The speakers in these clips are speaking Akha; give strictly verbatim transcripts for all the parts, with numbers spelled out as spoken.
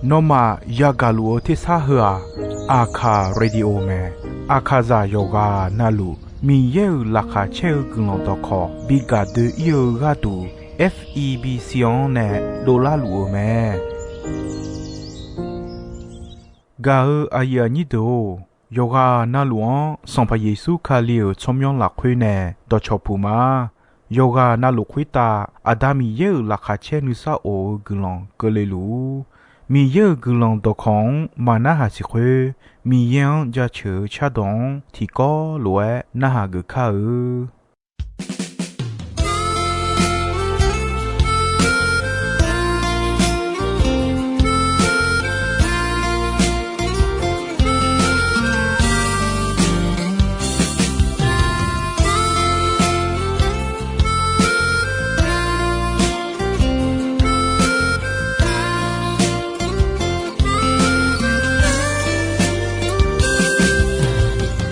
Nawmaf yagaq luf-eu tersar heu-aq, Aqkaq Radio mae. Aqkaqzaq yawqghaq navluf Miqyaer-euq laqkhaq caer-eu guiqlanq dawqkawq bi gaq doe-ir-eu gharduq, F E B C-anr nae dovlar luf-eu mae. Gaq-eu aqyuif aqnyir deuq-or, yawqghaq navluf-anr Sanqpaq Yeqsur Kali-euq tsawrmyanr lafkhoer nae dawqcawq puq ma. Yawqghaq navluf khoertav Aqda Miqyaer-euq laqkhaq caer nuisar of-eu guiqlanq keuvle luf-ur. Miqyaer-euq guiqlanq dawqkawq-anr maqnarhaq siq khoer, Miqyaer-anr jaceuq-eu cardawq-anr tiqkawv lof-aer narhaq geuf kar-eu.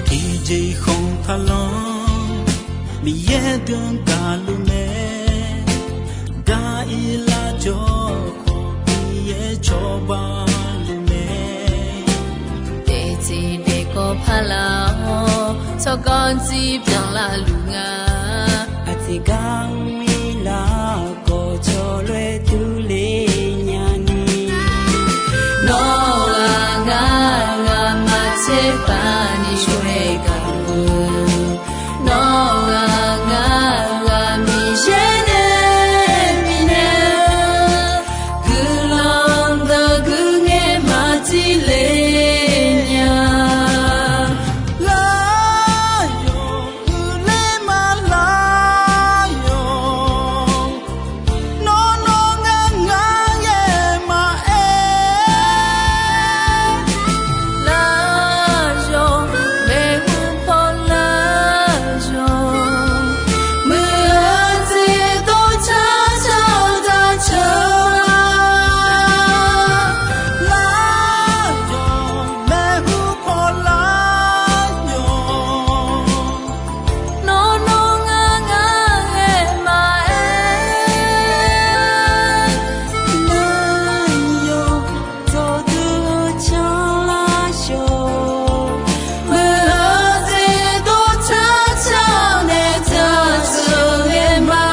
Tiqjeq khanqpaq lanr Miqyaer deuq-anr gaqluf mae. Gaq-ir lar jawr khawf Miqyaer cawba luf mae. Daefteq daefkawv paq lar-awr tsawrganr dzir byanlar luf nga. Aqteq gar mir lar khawf cawloer durler nyani. Nawr-aq ngar ghaq maqtser paq ni shawr-aer gaq-eu. Nawr-aq ngar ghaq Miqyaer nae bifnaeq-eu guiqlanq deuq guiqngaer maqtser le nya. Lar yawq uiqler ma lar yawq. Nawr nawr ngar ngar ghae maqaer. Lar yawq maeqhu paw lar yawq. Muiq-eu jeq dov car car-eu daq ceuq-a. Lar yawq maeqhu paw lar yawq. Nawr nawr ngar ngar ghae maqaer. Lar yawq dawqdui-eu car lar yawq. Muiq-eu jeq dov car car nae daq ceuq ghae ma.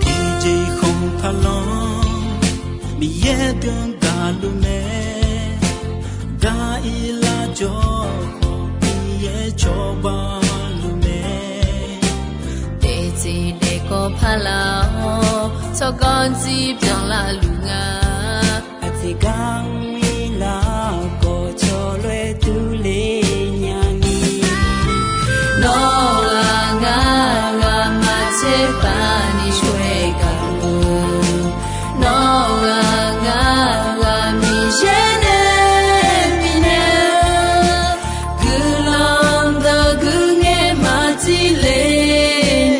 Tiqjeq khanqpaq lanr Miqyaer deuq-anr gaqluf mae. Gaq-ir lar jawr khawf Miqyaer cawba luf mae. Daefteq daefkawv paq lar-awr tsawrganr dzir byanlar luf nga. Aqteq gar mir lar khawf cawloer durler nyani. Nawr-aq ngar ghaq maqtser paq ni shawr-aer gaq-eu. Nawr-aq ngar ghaq Miqyaer nae bifnaeq-eu guiqlanq deuq guiqngaer maqtser le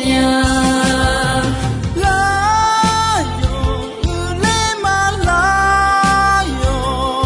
nya. Lar yawq uiqler ma lar yawq.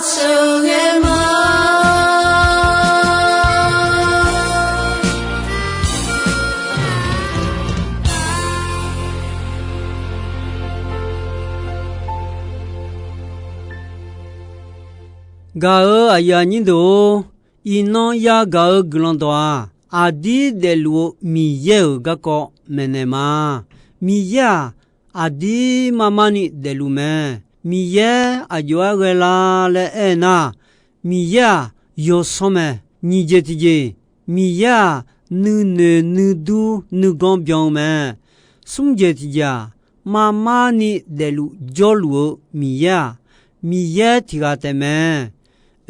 sheuqghae ma. Gaq-euq aqyuif aqnyir deuq-or, iqnan yagaq-eu guiqlanq dawq-aq, aqdir daefluf-eu Miqyaer-euq garkawv maeqnaeq ma. Miqyaer-aq, aqdir mar mar ni daefluf mae. Miqyaer aqjox-aer ghae la laer aernar, Miqyaer-aq, yawsanr mae. Nyiq jeq tiqjeq, Miqyaer-aq, nuinoeq nuidur nuiganr byan-eu mae. Smr jeq tiqjeq-aq, mar mar ni daefluf jawrluf-eu Miqyaer-aq, Miqyaer tiq ghaq taef mae.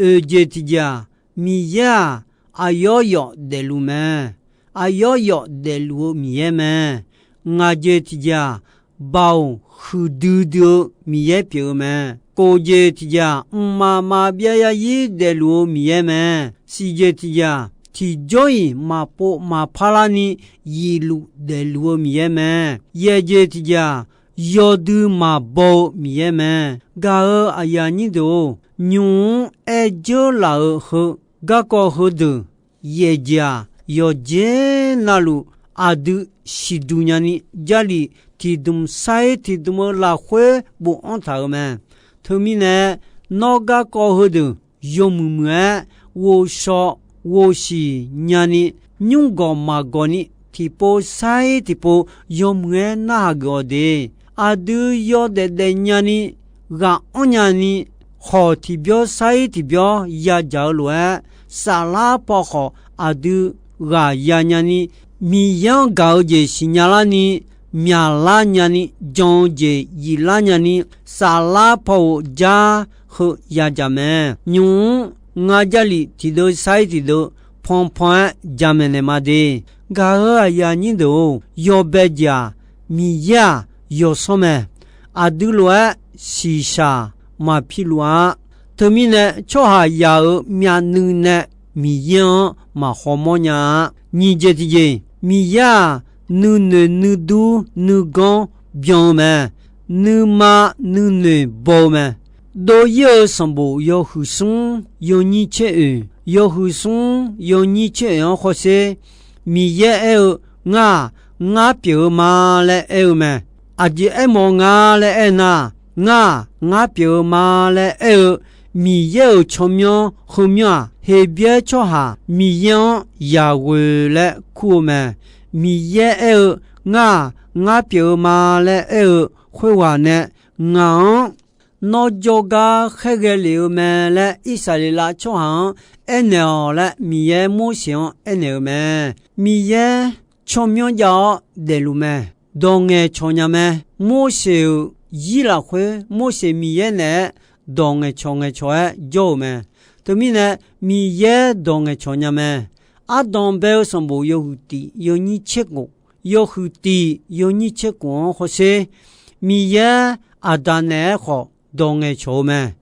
Oeq jeq tiqjeq-aq, Miqyaer-aq, aqyawf yawf daefluf mae. Aqyawf yawf daefluf-eu Miqyaer mae. Ngaq jeq tiqjeq-aq, Baoq huiqdui dui-eu Miqyaer pyeuf-eu mae. Kof jeq tiqjeq-aq, mqmaq maqbyav zarzir daefluf-eu Miqyaer mae. Siq jeq tiqjeq-aq, tiqjawr-iq maqpov maqpar larni zifluf daefluf-eu Miqyaer mae. Yaeq jeq tiqjeq-aq, yawdui maqbaw-eu Miqyaer mae. Gaq-euq aqyuif aqnyir deuq-or, nymq-mr aer dzeur laf-eu heu garkawv heudeuq, yaeq jeq-aq, yawqjeq navluf aqdui siqduq nyani, Jarlif tiqdmq sar-ir tiqdmq-eu lafkhoer bofanr taq-euq mae. Teumirnae, nawr garkawv heudeuq yawmuiq muiq-aer ghovshaw ghovsiq nyani, nymrgawq maqgawq ni tiqpov sar-ir tiqpov yawmuiq-aer narhaq geuf-awq de. Aqdui yawdaef daef nyani, ghaq anr nyani, khawq tiqbyawr sar-ir tiqbyawr yadzaq-eu lof-aer, saflar paw khawf aqdui ghaq ya nyani, Miqyaer-anr gaq-eu jeq siqnya larni, myaqlar nyani, jan-eu jeq yiflar nyani, saflar paw-euq jar heu yadzaq mae. Nymq-mr ngar Jarlif tiqdeuv sar-ir tiqdeuv panpan-aer jamaeq naeq ma de. Gaq-euq aqyuif aqnyir deuq-or, yawbae jeq-aq, Miqyaer-aq yawsanr mae. Aqdui lof-aer shiqshaq maqpi luf-a. Teumirnae, tsawrhaqzaq-euq myavnuiv nae Miqyaer-anr maqkhawmawr nya-a. Nyiq jeq tiqjeq, Miqyaer-aq, nuinoeq nuidur nuiganr byan-eu mae. Nuima nuinoeq baw-eu mae. Dov-ir-eu sanqbof yawhuiq smr yawnyir tser oeq, yawhuiq smr yawnyir tser oeq-anr hawsher. Miqyaer aer-eu, Ngar-aq, ngar pyeuf-eu ma laer aer-eu mae. Aqjeq aermawf-eu nga laer aernar, Ngar-aq, ngar pyeuf-eu ma laer aer-eu Miqyaer-euq tsawrmyanr heumyanr-aq, Heqbyaer tsawrhaq Miqyaer-anr yaqghoe laer kur-eu mae. Miqyaer aer-eu, Ngar-aq, ngar pyeuf-eu ma laer aer-eu khoerghaq nae, ngaq-anr nawr jawrgar khaerghae lef-eu mae laer, Irsaqleqlav tsawrhaq-anr aernaeq-awq laer Miqyaer Morseq-anr aernaeq-eu mae. Miqyaer tsawrmyanr jav-awr daefluf mae. Dawq ngaeqcawq nya mae. Morseq-euq zir lafkhoer, Morseq Miqyaer naeq-aer dawq ngaeqcawq ngaeqcawq-aer jawr-euq mae. Teumirnae, Miqyaer dawq ngaeqcawq nya mae. Ardanq bae-eu sanqbof yawhuiq tiq yawnyir tser khof, yawhuiq tiq yawnyir tser khof-anr hawsher. Miqyaer Aqdaq naeq-aer khawf dawq ngaeqcawq-eu mae.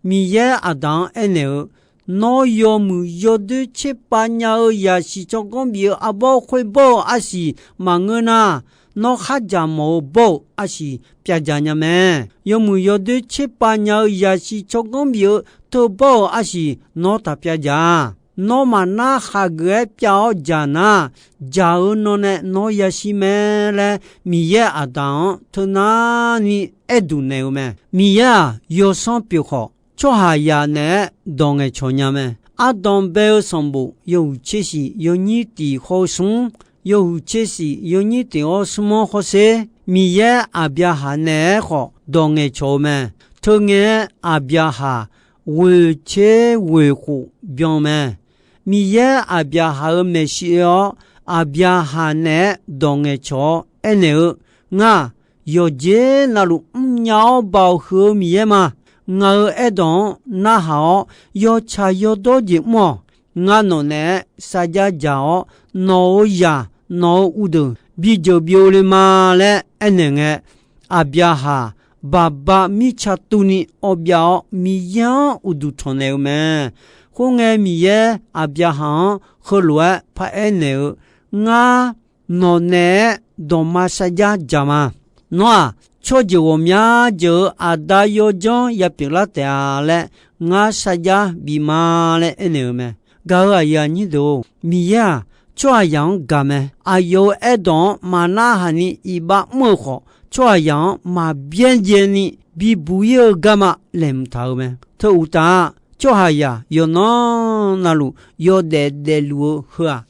Miqyaer Aqdaq-anr aernaeq-eu, Nawr yawmuiq yawdoer tserpav nya-eu zaqsiq tsawrganr bif-eu arbawr khoer bawr-eu arsiq maqngeur nar, nawr khardzaq mawf-eu bawr-euq arsiq pyavdzaq nya mae. Yawmuiq yawdoer tserpav nya-eu zaqsiq tsawrganr bif-eu teubawr-euq arsiq nawr taq pyavdzaq-a. Nawr maqnar khaqgeuf-aer pyav-awr dzaq nar, dzaq-eu nan nae nawr yashir mae laer, Miqyaer Aqdaq-anr teunar ni aerduq naeq-eu mae. Miqyaer-aq, yawsanr pyeuf khawf, tsawrhaqzaq naeq-aer dawq ngaeqcawq nya mae. Ardanq bae-eu sanqbof yawhuiq tser shiq yawnyir tiq hawr-eu smr, yawhuiq tser shiq yawnyir tiq hawr-eu smr-anr hawsher. Miqyaer Aqbyaqhaq naeq-aer khawf dawq ngaeqcawq-eu mae. Teungae-aer Aqbyaqhaq ghoeq tser ghoeq khof byan mae. Miqyaer Aqbyaqhaq-euq maeqshi oe-awr, Aqbyaqhaq naeq-aer dawq ngaeqcawq-awr aernaeq-eu, Ngar-aq, yawqjeq navluf mrnya-awr baoq huiq-eu Miqyaer ma. Ngaq-euq aerdawq-anr narhaq-awr, yawtsaq yawdawr jeq mr-awq. Ngar nawq naeq-aer sarjax dzaq-awr, nawq-euq zaq, nawq-euq uqdeuq bijeuq bi-eu le ma laer aernaeq ngae, Aqbyaqhaq baqba mirtsa tuvni awbyav-awr, Miqyaer-anr uqduq tanq naeq-eu mae. Khoerngae, Miqyaer Aqbyaqhaq-anr heulof-aer paraer naeq-eu, Ngar nawq naeq-aer dawqma sarjax dzaq ma. Nawr-aq, tsawrjeuq ghawqmya jeuq-euq aqda yawdzanr ya pyeuflar taef-a laer, ngar sarjax bif ma laer aernaeq-eu mae. Gaq-euq aqyuif aqnyir deuq-or, Miqyaer-aq, tsawrhaqzaq-anr gaq mae. Aqyawf-euq aerdawq-anr maqnarhaq ni iqbax mr-eu khawf, tsawrhaqzaq-anr maqbyaerdzae ni bibuq ir-eu garma laeqhmq taq-eu mae. Teu uqtaf-aq, tsawrhaqzaq yawqnan navluf yawdaef daefluf-eu heu-aq,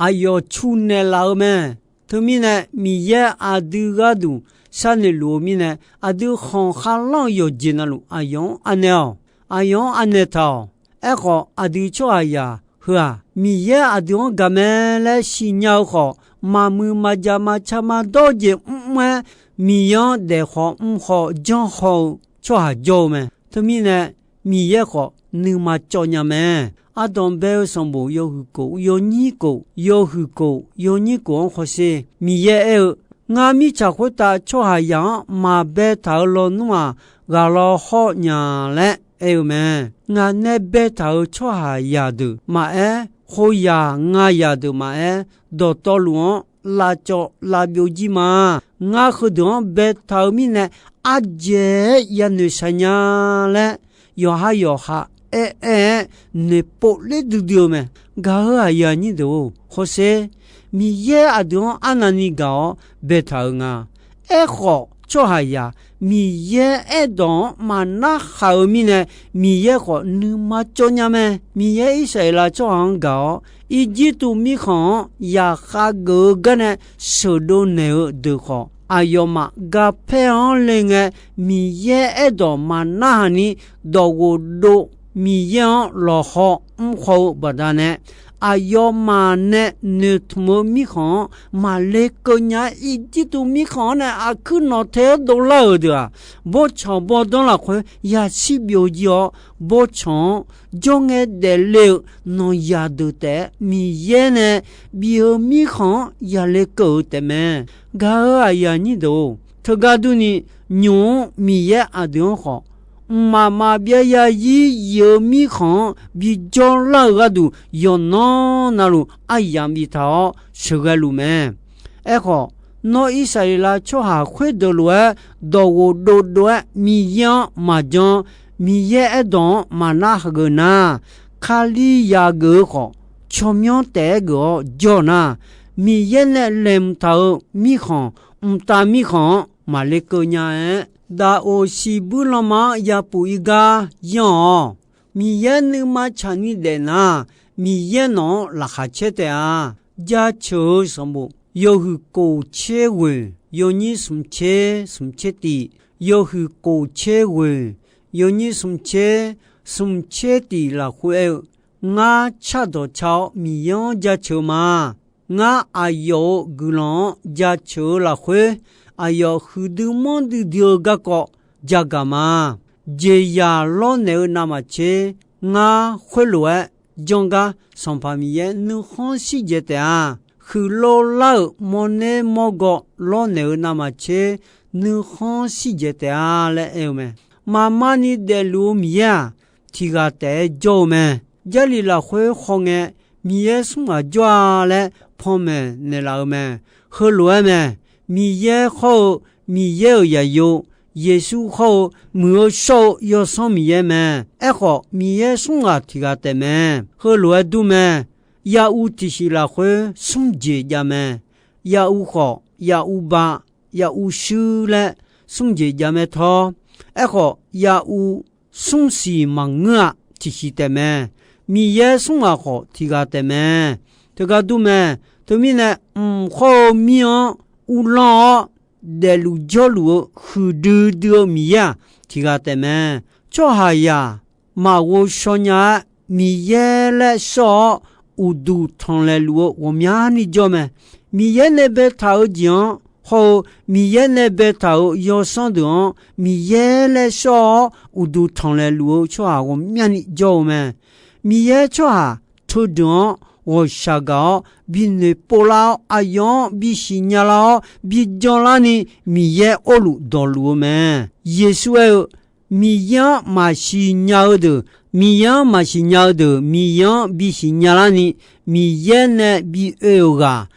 aqyawf cu naeqlaf-eu mae. Teumirnae, Miqyaer aqdui gharduq sharnoeq luf-eu mirnae, aqdui khanq kharlanr-eu yawqjeq navluf aqyawf-anr anaeq-awq. Aqyawf-anr anaeq taq-awq. Aerkhawf, aqdui tsawrhaqzaq heu-aq, Miqyaer aqdui-anr gaq mae laer siqnya-eu khawf, maqmuiq maqjaq maqca maqdawr jeq mrmr-aer, Miqyaer-anr daefkhawf mrkhawf janrkhawf-eu tsawrhaq jawr-eu mae. Teumirnae, Miqyaer khawf nuima cawv nya mae. Ardanq bae-eu sanqbof yawhuiq kof yawnyir kof, yawhuiq kof yawnyir kof-anr hawsher. Miqyaer aer-eu, Ngar mirtsaq khoertav tsawrhaqzaq-anr maqbaetaq-euq lawnmr-aq, ghaq law hawr nya laer aer-eu mae. Ngaq nae baetaq-euq tsawrhaqzaq deuq maqaer, khoerzaq ngayaq deuq maqaer, dawqtawvluf-anr lavcawv lavbyov jir ma. Ngar heudeuq-anr baetaq-eu mirnae, ardzaeq-aer yanoeq shaq nya laer, yawqha yawqha aer-aer-aer noeqpov ler duidui-eu mae. Gaq-euq aqyuif aqnyir deuq-or, hawsher. Miqyaer aqdui-anr arnavni gaq-awr baetaq-eu nga. Aerkhawf, tsawrhaqzaq Miqyaer aerdawq-anr maqnar khaq-eu mirnae, Miqyaer khawf nuima cawv nya mae. Miqyaer Irsaqleqlav tsawrhaq-anr gaq-awr, Irjirtuv mirkhanq-anr yaqkhav geuf-eu garnae sheuqdov naeq-eu deuq khawf, aqyawfmaf garpaer-anr le ngae, Miqyaer aerdawq maqnarhaq ni dawqghof dov Miqyaer-anr lawqhaw mrkhaw-eu baqdanae, aqyawfmaf nae noeqtmq-eu mirkhanq-anr maqle keuv nya-aer, Irjirtuv mirkhanq-anr nae aqkuir nawq tae-aer dovlar-euq deuq-aq, bawrtsanq bawrdanr lafkhoer yashir byov jir-awr, bawrtsanq-anr jawr ngae daefle-eu nawq yaq deuq taef-aer Miqyaer nae bif-eu mirkhanq-anr yale keuv-eu taefmae. Gaq-euq aqyuif aqnyir deuq-or, teugar durni, nymq-mr Miqyaer aqdui-anr khawf, mqmaq maqbyav yazir yif-eu mirkhanq-anr bijawr lar-euq gharduq, yawqnan navluf aryamq biftaq-awr sheuqghae luf mae. Aerkhawf, nawr Irsaqleqlav tsawrhaq khoerdeuq lof-aer dawqghof dovdov-aer Miqyaer-anr maqjan, Miqyaer aerdawq-anr maqnar hageuf nar, Kalizaq geuf-eu khawf, tsawrmyanr taef-aer geuf-awr jawr nar, Miqyaer nae laeqhmq taq-euq mirkhanq, mqtav mirkhanq-anr maqle keuv nya-aer, daqoq siqbuir lanma-anr yapuf ir gar yanr-awq. Miqyaer nuima tsaqni daef nar, Miqyaer nawq-anr laqkhaq caer taef-a. Jaceuq-eu sanqbof yawhuiq kof tser ghoeq yawnyir smq tser smq tser tif, yawhuiq kof tser ghoeq yawnyir smq tser smq tser tif lafkhoer aer-eu, Ngar cardawq ca-awr Miqyaer-anr jaceuq-eu ma. Ngar aqyawf-euq guiqlanq-anr jaceuq-eu lafkhoer, aqyawf huiqdui manrdui dui-eu garkawv jagaq ma. Jeqzaq lawrnaeq-eu navmaqtser ngar khoerlof-aer janr gar, Sanqpaq Miqyaer nuikhanr shirjaeq taef-a. Huiqlov lar-euq mawrner mawrgaw lawrnaeq-eu navmaqtser nuikhanr shirjaeq taef-a laer aer-eu mae. Maqmarni daefluf-eu Miqyaer-aq, tiq ghaq taef-aer jawr-eu mae. Jarlif lafkhoer khawngae, Miqyaer smr ghaq jawr-a laer panmaeq naeqlaf-eu mae. Heulof-aer mae. Miqyaer khawr-eu, Miqyaer-euq zaqyo, Yeqsur khawr-eu, Muiq-eu shawr-eu Yawsanr Miqyaer mae. Aerkhawf, Miqyaer smr ghaq tiq ghaq taef mae. Heulof-aer dur mae. Yahuv tiqsiq lafkhoer smr jeq jav mae. Yahuv khawf, Yahuv ba, Yahuv shuir laer smr jeq jav mae tawr. Aerkhawf, Yahuv smr siq maqngeur-aq tiqsiq taef mae. Miqyaer smr ghaq khawf tiq ghaq taef mae. Teugar dur mae. Teumirnae, mq khawr-eu mir-anr uvlanr-awr daefluf jawrluf-eu huiqdui dui-eu Miqyaer-aq, tiq ghaq taef mae. Tsawrhaqzaq maqghov shaw nya-aer, Miqyaer laer shawr-awr uqduq tanqlaeq luf-eu ghawqmyani jawr mae. Miqyaer nae baetaq-eu jeq-anr hawr-eu, Miqyaer nae baetaq-euq yawsanr deuq-anr Miqyaer laer shawr-awr uqduq tanqlaeq luf-eu tsawrhaq ghawqmyani jawr-eu mae. Miqyaer tsawrhaq teudeuq-anr ghawqshaq gaq-awr binoeq pov lar-awr, aqyawf-anr bisiq nya lar-awr bijan larni Miqyaer orluf dawqluf-eu mae. Yeqsur aer-eu, Miqyaer-anr maqsiq nya-eu deuq, Miqyaer-anr maqsiq nya-eu deuq Miqyaer-anr bisiq nya larni Miqyaer nae bi oe-euq ghaq,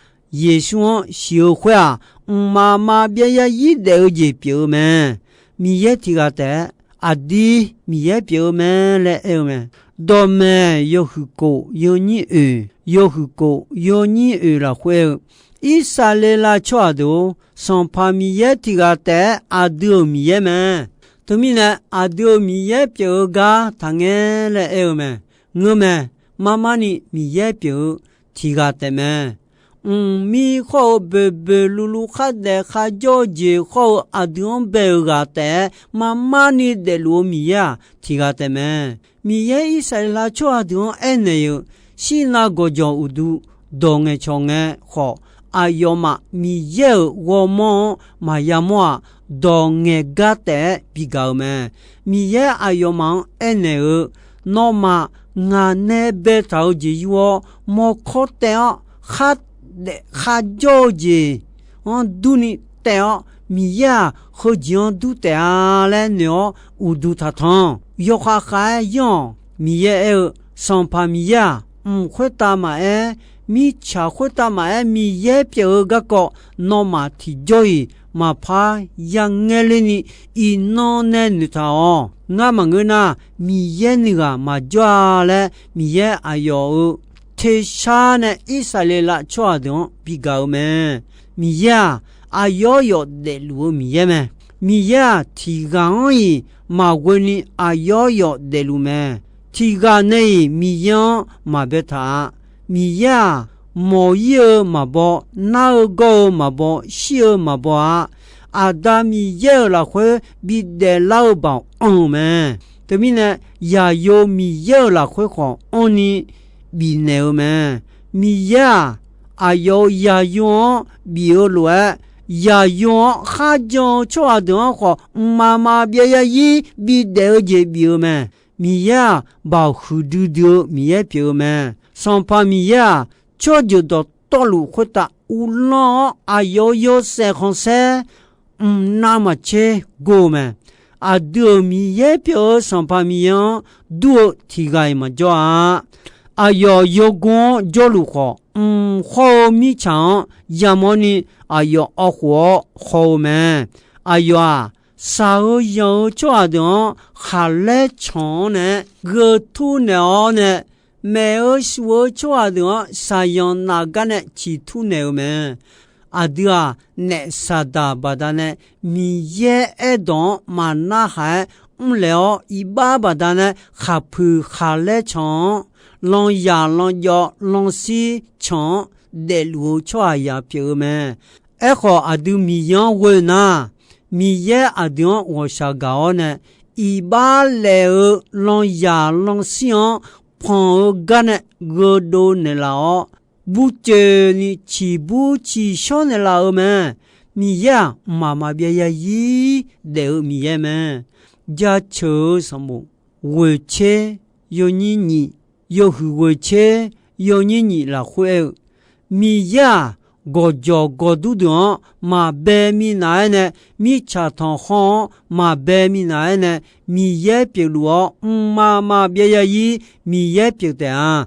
Yeqsur-anr siq-eu khoer-aq, mqmaq maqbyav yarzir daef-eu jeq pyeuf-eu mae. Miqyaer tiq ghaq taef-aer aqdui Miqyaer pyeuf-eu mae laer aer-eu mae. Dawqmaeq yawhuiq kof yawnyir oeq, yawhuiq kof yawnyir oeq lafkhoer aer-eu, Irsaqleqlav tsawrhaq deuq-or, Sanqpaq Miqyaer tiq ghaq taef-aer aqdui-euq Miqyaer mae. Teumirnae, aqdui-euq Miqyaer pyeuf-eu gar taqngae laer aer-eu mae. Ngeurmae, marmarni Miqyaer pyeuf-eu tiq ghaq taef mae. Mqmir khawr-eu boeqboeq luvluv khardaef kharjawr-eu jeq khawr-eu aqdui-anr bae-euq ghaq taef-aer marmarni daefluf-eu Miqyaer-aq, tiq ghaq taef mae. Miqyaer Irsaqleqlav tsawrhaq deuq-anr aernaeq-euq, shirnav gawqjawq uqdu dawq ngaeqcawq ngae khawf, aqyawfmaf Miqyaer-euq ghawrmawr-anr maqya mawr-aq, dawq ngaeq gar taef-aer bigaq-eu mae. Miqyaer aqyawfmaf-anr aernaeq-eu, Nawmaf ngaq nae baetaq-eu jeq yur-awr, mawrkawr taev-awr, khardaef kharjawr-eu jeq-anr durni taev-awr, Miqyaer-aq, heujeq-anr dur taef-a laer noeq-awr uqduq taqtanq. Yawkhav khav-aer yanr-awq. Miqyaer aer-eu, Sanqpaq Miqyaer-aq, mq khoertav maqaer, mirtsaq khoertav maqaer, Miqyaer pyeuf-eu garkawv nawmaf tiqjawr-iq maqpar yangaerler ni iqnan nae noeqtaq-awq. Ngar maqngeur nar, Miqyaer nuighaq maqjawr-a laer, Miqyaer aqyawf-euq tersar nae Irsaqleqlav tsawrhaq deuq-anr bigaq-eu mae. Miqyaer-aq, aqyawf yawf daefluf-eu Miqyaer mae. Miqyaer-aq, tiq ghaq-anr-iq maqghoe ni aqyawf yawf daefluf mae. Tiq ghaq nae-iq Miqyaer-anr maqbaetaq-a. Miqyaer-aq, mawq-ir-eu maqbaw, nar-eu gawr-eu maqbaw, shir-eu maqbaw-a. Aqda Miqyaer-euq lafkhoer bidaef lar-eu baoq anr-eu mae. Teumirnae, yaqyo Miqyaer-euq lafkhoer khawf anrni bifnaeq-eu mae. Miqyaer-aq, aqyawf-euq yaqyo-anr bif-eu lof-aer, yaqyo-anr kharjan-eu tsawrhaq deuq-anr khawf, mqmaq maqbyav yarzir bidaef-eu jeq bif-eu mae. Miqyaer-aq, baoq huiqdui dui-eu Miqyaer pyeuf-eu mae. Sanqpaq Miqyaer-aq, tsawrjeuq dawqtawvluf khoertav uvlanr-awr, aqyawf-euq yawshaef khanqsaer mqnav maqtser gor-eu mae. Aqdui-euq Miqyaer pyeuf-eu Sanqpaq Miqyaer-anr dur-eu tiq ghaq-iq maqjawr-a. Aqyawf yawgor-anr jawrluf khawf, mq khawr-eu mirtsaq-anr yamawr ni aqyawf awv khof-awr haw-eu mae. Aqyawf-aq, shaq-eu yanq-eu tsawrhaq deuq-anr khaqlaer canq-anr nae gheu tur naeq-awr nae, maeq-eu shuf-eu tsawrhaq deuq-anr shaqyanq naf gar nae ciqtur naeq-eu mae. Aqdui-aq, naef Saqdaq baqdanae Miqyaer aerdawq-anr maqnarhaq-aer mrlaeq-awr, iqbax baqdanae khaqpuiq khaqlaer canq-anr, lanyaq lanyawv lanshir canq-anr daefluf-eu tsawrhaq yaq pyeuf-eu mae. Aerkhawf, aqdui Miqyaer-anr ghoe nar, Miqyaer aqdui-anr ghawqshaq gaq-awr nae, iqbax laef-eu lanyaq lanshir-anr panq-eu gar nae gheudov naeqlaf-awr, burcoeni ciqbur ciqshawr naeqlaf-eu mae. Miqyaer-aq, mqmaq maqbyav yarzir daef-eu Miqyaer mae. Jaceuq-eu sanqbof ghoeqtser yawnyir nyiq, yawhuiq ghoeqtser yawnyir nyiq lafkhoer aer-eu, Miqyaer-aq, gawqjawq gawqdur deuq-anr maqbae minav-aer nae, mirtsaq tanqkhawr-anr maqbae minav-aer nae, Miqyaer pyeufluf-awr, mqmaq maqbyav yarzir Miqyaer pyeuf taef-a.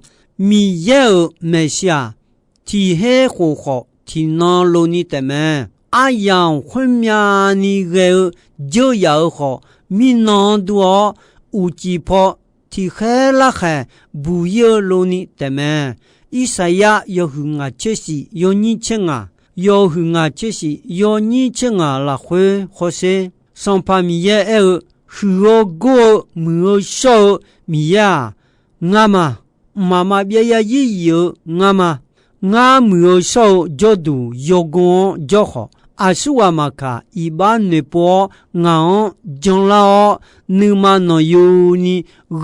Miqyaer-euq maeqshi-aq, tiq her khof khawf tiqnan lov ni taefmae. Aryamq khoermyavni ghae-eu dzeur yaf-eu khawf, mirnan dur-awr, uqcif paw tiq khaer larkhaeq buq-ir-eu lov ni taefmae. Irsaqyar yawhuiq ngaq tser shif yawnyir tser ngaq, yawhuiq ngaq tser shif yawnyir tser ngaq lafkhoer hawsher. Sanqpaq Miqyaer aer-eu, Huiq-eu gor-eu muiq-eu shawr-eu Miqyaer-aq, ngar ma. Mqmaq maqbyav yarzir yif-eu ngar ma. Ngar muiq-eu shawr-eu jawrduq yawgor-anr jawr khawf, aqsurghaq maqkaq iqbax noeqpov-awr ngaq-anr janlar-awr, nuima nanqyuni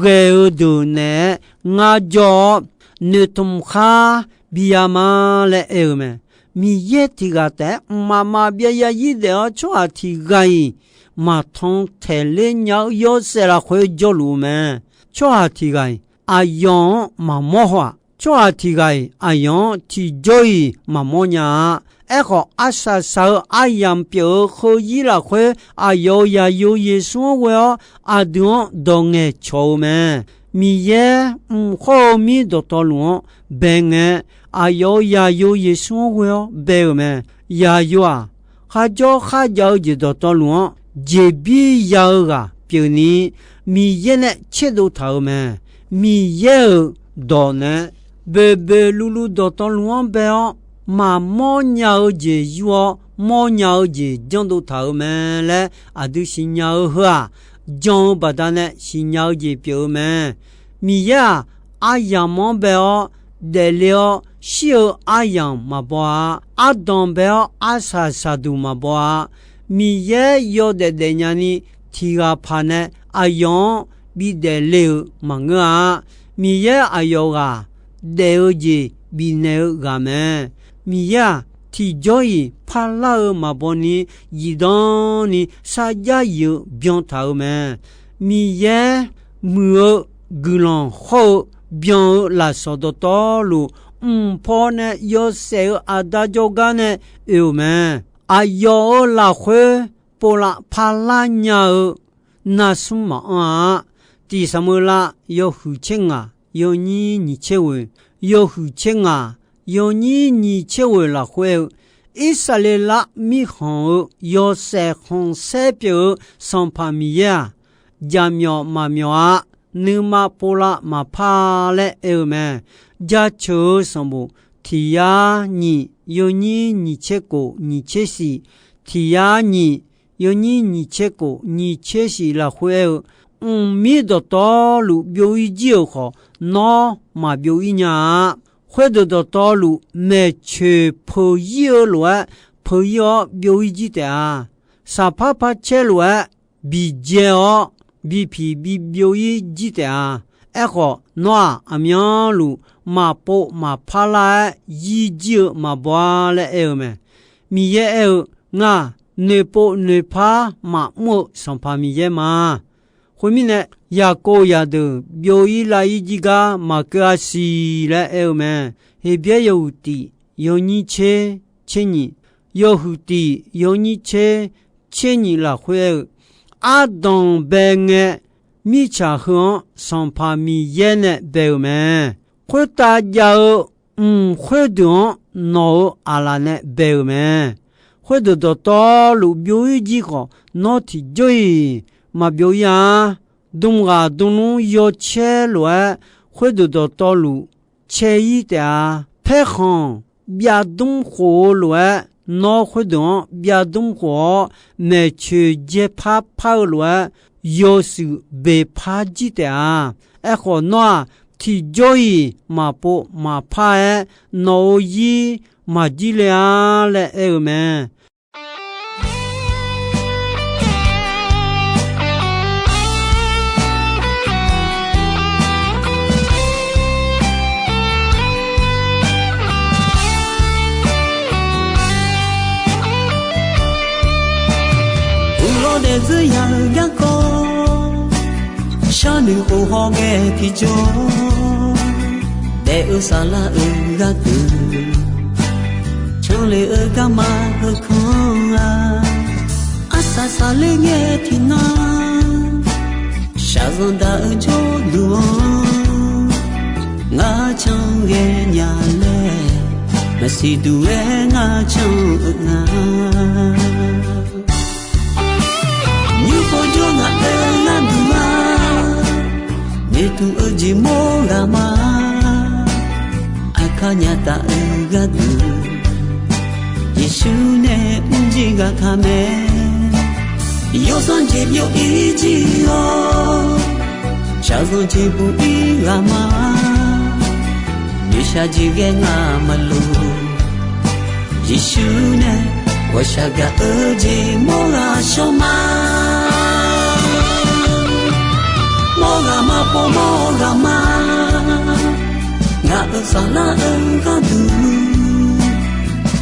ghae-eu deuq naeq-aer ngar jawr-awr, noeqtmq khar bi ya ma laer aer-eu mae. Miqyaer tiq ghaq taef-aer mqmaq maqbyav yarzir daef-awr, tsawrhaq tiq ghaq-iq maqtanq taeq ler nya-eu yawshaef lafkhoer jawrluf-eu mae. Tsawrhaq tiq ghaq-iq aqyawf-anr maqmawr haw-aq. Tsawrhaq tiq ghaq-iq aqyawf-anr tiqjawr-iq maqmawr nya-a. Aerkhawf, arsaq saq-eu aryamq pyeuf-eu heuzir lafkhoer, aqyawf-euq zaqyo Yeqsur-anr ghoe-awr, aqdui-anr dawq ngaeqcawq-eu mae. Miqyaer mq khawr-eu mir dawqtawvluf-anr bae ngae, aqyawf-euq yaqyo Yeqsur-anr ghoe-awr bae-euq mae. Yaqyo-aq, kharjawr kharjav-eu jeq dawqtawvluf-anr jeqbir ya-eu ghaq pyeufni, Miqyaer nae tserdov taq-euq mae. Miqyaer-euq dawq nae boeqboeq luvluv dawqtawvluf-anr bae-awr, maqmawr nya-eu jeq yur-awr, mawrnya-eu jeq janrdov taq-euq mae laer aqdui siqnya-eu heu-aq, jan-eu baqdanae siqnya-eu jeq pyeuf-eu mae. Miqyaer-aq, aryamq-anr bae-awr daefle-awr shir-eu aryamq maqbaw-a. Ardanq bae-awr arsaq saqduq maqbaw-a. Miqyaer yawdaef daefnya ni tiq ghaq paq nae aqyawf-anr bidaef le-euq maqngeur-a. Miqyaer aqyawf ghaq daef-eu jeq bifnaeq-eu ghaq mae. Miqyaer-aq, tiqjawr-iq parlar-eu maqbaw ni, zifdan ni sarjax yif-eu byan taq-euq mae. Miqyaer muiq-eu guiqlanq hawr-eu byan-eu lafsawq dawqtawvluf, mq paw nae yawshaef-eu aqda jawrgar nae oe-euq mae. Aqyawf-euq lafkhoer povlav parlar nya-eu narsmr maqanr-a. Tiq Saqmeuqlav yawhuiq tser ngaq, yawnyir nyiq tser ghoeq, yawhuiq tser ngaq, yawnyir nyiq tser ghoeq lafkhoer-eu, Irsaqleqlav mirkhanq-eu yawshaef khanqsaer pyeuf-eu Sanqpaq Miqyaer-aq, jaqmyawf maqmyawf-a. Nuima povlav maqpar laer aer-eu mae. Jaceuq-eu sanqbof tiq yar nyiq, yawnyir nyiq tser kof nyiq tser shiq, tiq yar nyiq, yawnyir nyiq tser kof nyiq tser shiq lafkhoer aer-eu, mqmir dawqtawvluf byov-ir jir-euq khawf, nawr maqbyov-ir nya-a. Khoerdeuq dawqtawvluf maeqtsoeq peuq-ir-eu lof-aer peuq-ir-awr byov-ir jir taef-a. Saqpar par caer lof-aer biqjae-awr bipiq bibyov-ir jir taef-a. Aerkhawf, nawr-aq, aqmyanluf maqpov maqpar lar-aer yir jir-eu maqbaw-a laer aer-eu mae. Miqyaer aer-eu, Ngaq noeqpov noeqpar maqmr-eu Sanqpaq Miqyaer ma. Khoermirnae, Yaqkov zaqdeuq byov-ir lav-ir jir gar maqkeuv-a siq laer aer-eu mae. Heqbyaer yawhuiq tiq yawnyir tser tser nyiq, yawhuiq tiq yawnyir tser tser nyiq lafkhoer aer-eu, ardanq bae ngae, mirtsaq heu-anr Sanqpaq Miqyaer nae bae-euq mae. Khoertav jav-eu mq khoerdeuq-anr nawq-euq aqlaf nae bae-euq mae. Khoerdeuq dawqtawvluf byov-ir jir khawf, nawr tiqjawr-iq maqbyov-ir-a. Dmq ghaq dmq nmr yawcaer lof-aer, khoerdeuq dawqtawvluf cae-ir taef-a. Paerkhanq byavdmr khof-eu lof-aer, nawr khoerdeuq-anr byavdmr khof-awr, maeqtsoeq jaepar par-eu lof-aer, yawshuif beqpar jir taef-a. Aerkhawf, nawr-aq, tiqjawr-iq maqpov maqpar-aer, nawq-euq zir maqjir le-a laer aer-eu mae. Uqlawr daefzir ya-eu garkawv, sharnoeq khof hawghae tiqjawr, daef-eu saflar-euq gharduq, canle-eu garma heukanr-a, arsaq saqler ngae tiqnan, shaqzanq daq-eu jawrduq-anr, ngar can ghae nya laer, maqsiq duq-aer ngar can-eu nga. Nymr pov jawr ngaq-euq gharduq-a, noeqtmq-eu jeq mawr ghaq ma. Aqkar nya taf-eu gharduq, Yeqsur nae mrjir ghaq ka mae. Yawsanr jeq byov-ir jir-awr, shaqzanq jeq buq-ir ghaq ma. Noeqshaq jeq ghae ngar maqloq, Yeqsur nae ghawqshaq gaq-eu jeq mawr ghaq shawr ma. Mawr ghaq ma pov mawr ghaq ma. Ngaq-euq saflar-eu gharduq,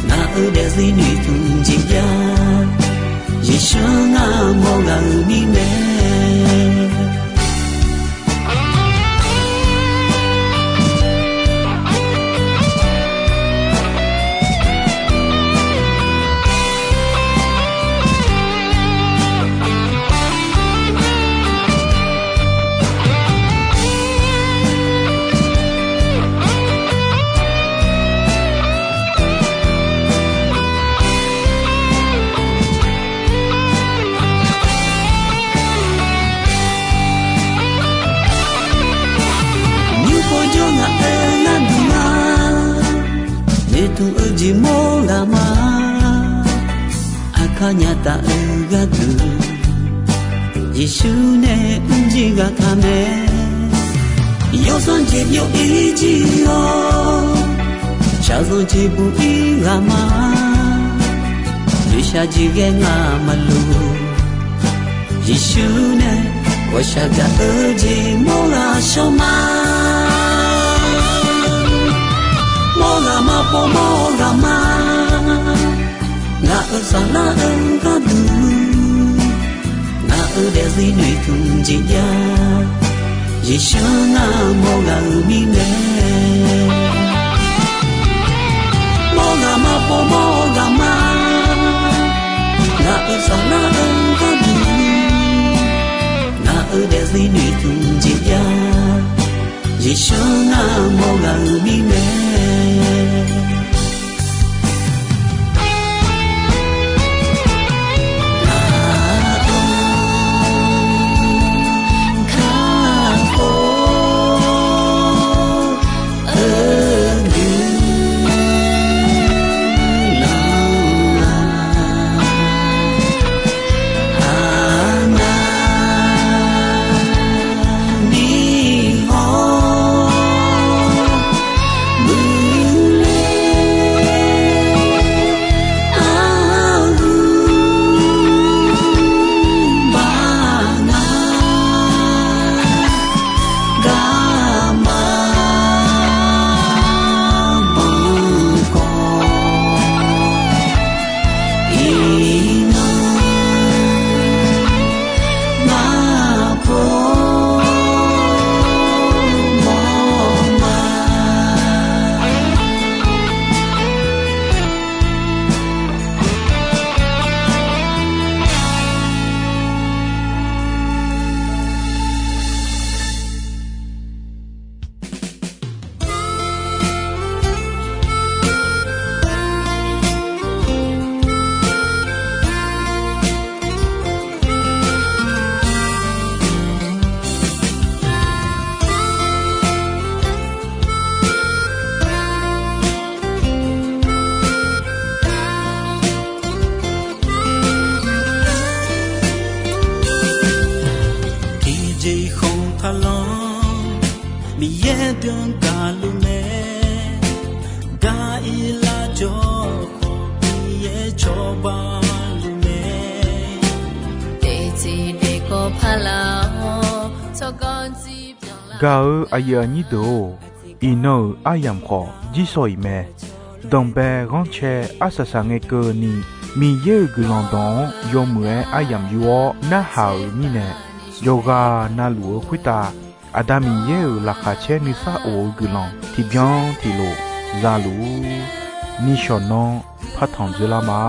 ngaq-euq daefzir noeqtmq jeq jav, Yeqsur ngar mawr ghaq-euq mirnae. Jeqmawr ghaq ma, aqkar nyaf taf-eu gharduq, Yeqsur nae mrjir ghaq taq mae. Yawsanr jeq byov-ir jir-awr, shaqzanq jeq buq-ir ghaq ma, noeqshaq jeq ghae ngamaf luf. Yeqsur nae ghawqshaq gaq-eu jeq mawr ghaq shawr ma. Mawr ghaq ma pov mawr ghaq ma, ngaq-euq saflar-eu gharduq, ngaq-euq daefzir noeqtmq jeq jav. Yeqsur ngar mawr ghaq-euq mirnae, mawr ghaq ma pov mawr ghaq ma, ngaq-euq saflar-eu gharduq, ngaq-euq daefzir noeqtmq jeq jav. Yeqsur ngar mawr ghaq-euq mirnae. Tiqjeq khanq taqlanr, Miqyaer deuq-anr gaqluf mae. Gar-ir lar jawr khawf, Miqyaer cawba luf mae. Teqciq daeqkawv paqlaf-awr, tsawrganr jir byanlar. Gaq-eu aqyuif aqnyir deuq-or, iqnan-euq aryamq khawf jirshaw-iq mae. Danqbae ghanrcae arsaq saq ngae keuvni, Miqyaer-euq guiqlanq dawq-anr yawmuiq-aer aryamq yur-awr narhaq-euq mirnae, yawqghaq na luf-eu khoertav Aqda Miqyaer-euq laqkhaq caer nuisar of-eu guiqlanq tiqbyan tiqlof za luf-ur. Nishawq nanr partanq dzoerlar ma.